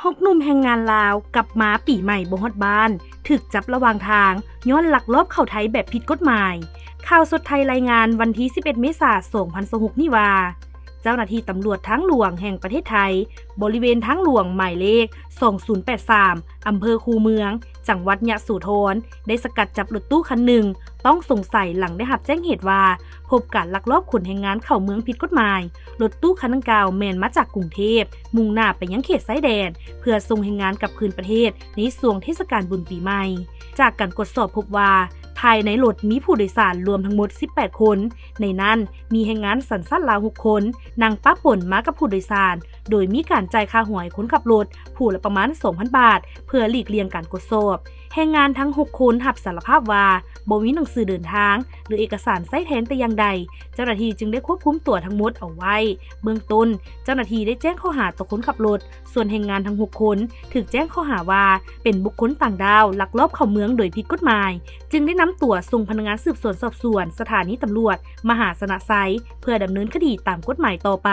ຫົກໜຸ່ມແຮງງານລາວກັບມາປີໃໝ່ບໍ່ຮອດບ້ານ ຖືກຈັບລະຫວ່າງທາງ ຍ້ອນລັກລອບເຂົ້າໄທແບບຜິດກົດໝາຍ. ຂ່າວສົດໄທລາຍງານວັນທີສິບເອັດ ເມສາ ສອງພັນຊາວຫົກນີ້ວ່າ ເຈົ້າໜ້າທີ່ຕຳຫຼວດທາງຫຼວງແຫ່ງປະເທດໄທ ບໍລິເວນທາງຫຼວງໝາຍເລກ ສອງສູນແປດສາມ ອຳເພີຄູເມືອງ ຈັງຫວັດຍະໂສທອນ ໄດ້ສະກັດຈັບລົດຕູ້ຄັນໜຶ່ງຕ້ອງສົງໄສ ຫຼັງໄດ້ຮັບແຈ້ງເຫດວ່າ ພົບການລັກລອບຂົນແຮງງານເຂົ້າເມືອງຜິດກົດໝາຍ. ລົດຕູ້ຄັນດັ່ງກ່າວແມ່ນມາຈາກກຸງເທບ ມຸ່ງໜ້າໄປຍັງເຂດຊາຍແດນ ເພື່ອສົ່ງແຮງງານກັບຄືນປະເທດໃນຊ່ວງເທດສະການບຸນປີໃໝ່. ຈາກການກວດສອບພົບວ່າ ພາຍໃນລົດມີຜູ້ໂດຍສານລວມທັງໝົດສິບແປດຄົນ, ໃນນັ້ນມີແຮງງານສັນຊາດລາວຫົກຄົນ ນັ່ງປະປົນມາກັບຜູ້ໂດຍສານ ໂດຍມີການຈ່າຍຄ່າຫົວໃຫ້ຄົນຂັບລົດຜູ້ລະປະມານສອງພັນບາດ ເພື່ອຫຼີກລ່ຽງການກວດສອບ. ແຮງງານທັງຫົກຄົນຮັບສາລະພາບວ່າ ບໍ່ມີໜັງສືເດີນທາງ ຫຼື ເອກະສານໃຊ້ແທນແຕ່ຢ່າງໃດ, ເຈົ້າໜ້າທີ່ຈຶ່ງໄດ້ຄວບຄຸມຕົວທັງໝົດເອົາໄວ້. ເບື້ອງຕົ້ນ ເຈົ້າໜ້າທີ່ໄດ້ແຈ້ງຂໍ້ຫາຕໍ່ຄົນຂັບລົດ, ສ່ວນແຮງງານທັງຫົກຄົນຖືກແຈ້ງຂໍ້ຫາວ່າ ເປັນບຸກຄົນຕ່າງດ້າວລັກລອບເຂົ້າເມືອງໂດຍຜິດກົດໝາຍ, ຈຶ່ງໄດ້ນຳຕົວສົ່ງພະນັກງານສືບສວນສອບສວນສະຖານີຕຳຫຼວດມະຫາຊະນະໄຊ ເພື່ອດຳເນີນຄະດີຕາມກົດໝາຍຕໍ່ໄປ.